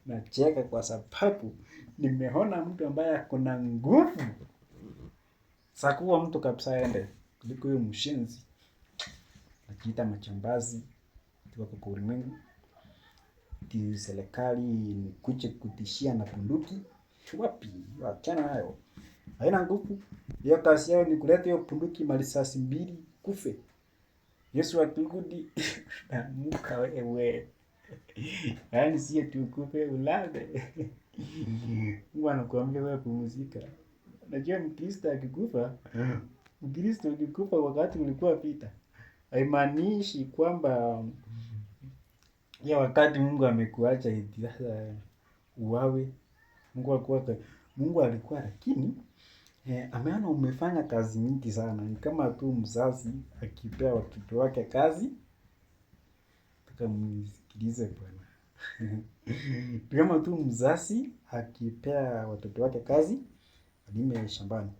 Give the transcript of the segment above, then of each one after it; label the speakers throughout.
Speaker 1: Nacheka kwa sababu nimeona mtu ambaye ako na nguvu za kuua mtu kabisa aende kuliko huyo mshenzi akiita majambazi wako kwa ulimwengu. Ati serikali nikuje kutishia na bunduki. Wapi? Wachana nayo. Haina nguvu. Hiyo kazi yao ni kuleta hiyo bunduki marisasi mbili kufe. Yesu akirudi amuka wewe. Yaani sio tukufe ulale. Mungu anakuambia wewe pumzika. Najua Mkristo akikufa, Mkristo ukikufa wakati ulikuwa vita, haimaanishi kwamba ya wakati Mungu amekuacha eti sasa uwawe. Mungu alikuwa, Mungu alikuwa lakini ameona umefanya kazi nyingi sana. Ni kama tu mzazi akipea watoto wake kazi, nataka mnisikilize bwana. Ni kama tu mzazi akipea watoto wake kazi, alime shambani.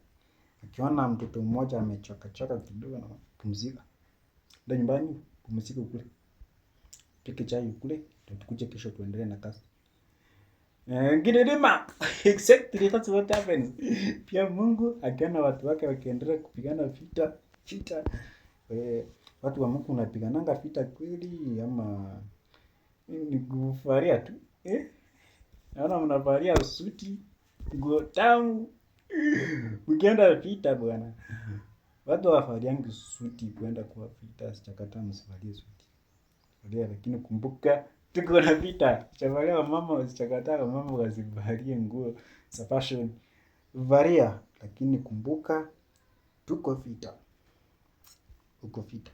Speaker 1: Akiona mtoto mmoja amechoka choka kidogo na pumzika. Nenda nyumbani, pumzika ukule. Pike chai ukule, ndio tukuje kesho tuendelee na kazi. Ngine lima. Exactly, that's what happens. Pia Mungu akiona watu wake wakiendelea kupigana vita, vita. Watu wa Mungu unapigananga vita kweli ama ni kuvalia tu? Eh? Naona mnavalia suti, nguo tamu. Ukienda vita bwana. Watu hawavaliangi suti kwenda kwa vita, sijakataa msivalie suti. Valia, lakini kumbuka tuko na vita. Sijavalia wamama, sijakataa wamama wasivalie nguo za fashion. Valia, lakini kumbuka tuko vita. Uko vita.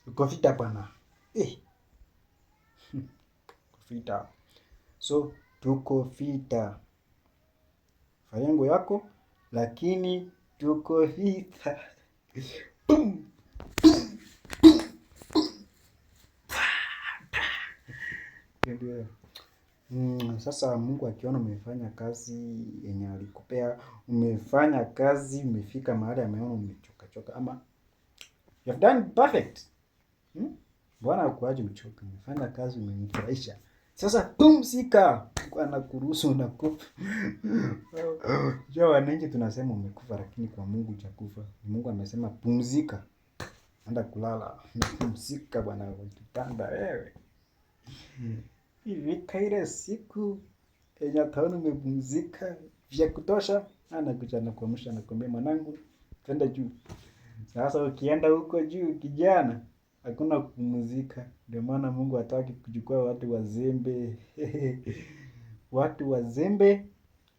Speaker 1: Uko vita bwana. Eh. Uko vita. So tuko vita. Valia nguo yako lakini tuko vita. Boom. Ndio. Sasa Mungu akiona umefanya kazi yenye alikupea, umefanya kazi, umefika mahali ameona umechoka choka ama you have done perfect. Bwana hakuachi uchoke, umefanya kazi, umemfurahisha. Sasa pumzika. Mungu anakuruhusu unakufa. Jua wananchi tunasema umekufa lakini kwa Mungu hujakufa. Mungu amesema pumzika. Enda kulala. Pumzika bwana kwa kitanda wewe. Ifika ile siku yenye ataona umepumzika vya kutosha, anakuja anakuamsha anakuambia mwanangu, twende juu. Sasa ukienda huko juu kijana, hakuna kupumzika. Ndio maana Mungu hataki kuchukua watu wazembe. Watu wazembe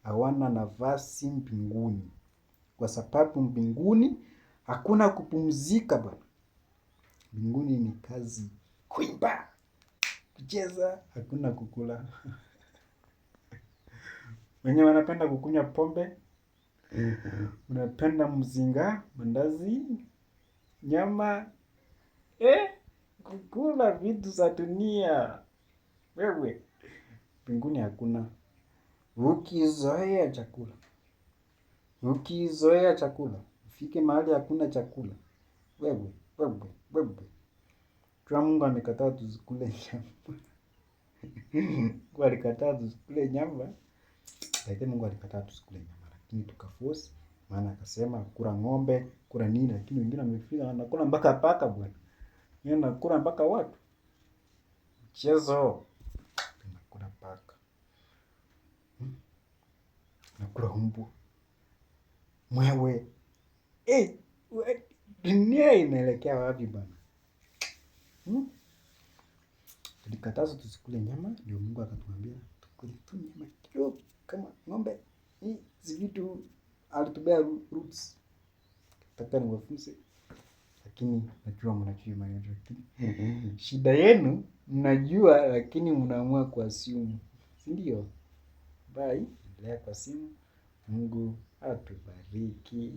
Speaker 1: hawana nafasi mbinguni. Kwa sababu mbinguni hakuna kupumzika bwana. Mbinguni ni kazi, kuimba, kucheza, hakuna kukula. Wenye wanapenda kukunywa pombe, unapenda mzinga, mandazi, nyama, kukula vitu za dunia. Wewe, mbinguni hakuna. Ukizoea chakula, ukizoea chakula, ufike mahali hakuna chakula. Wewe, wewe, wewe. Jua Mungu amekataa tusikule nyama. Mungu alikataa tusikule nyama. Lakini Mungu alikataa tusikule nyama, lakini tukaforce, maana akasema kula ng'ombe, kula nini, lakini wengine wamefika wanakula mpaka paka bwana. Wengine wanakula mpaka watu. Mchezo. Tunakula paka. Nakula mbwa. Mwewe. Dunia inaelekea wapi bwana? Tulikatazwa tusikule nyama, ndio Mungu akatuambia tukule tu nyama kidogo kama ng'ombe. Hizi vitu alitubea roots. Nataka niwafunze. Lakini najua mnajua maneno, lakini shida yenu mnajua lakini mnaamua kuassume. Si ndio? Bye. Endelea kwa simu. Mungu atubariki.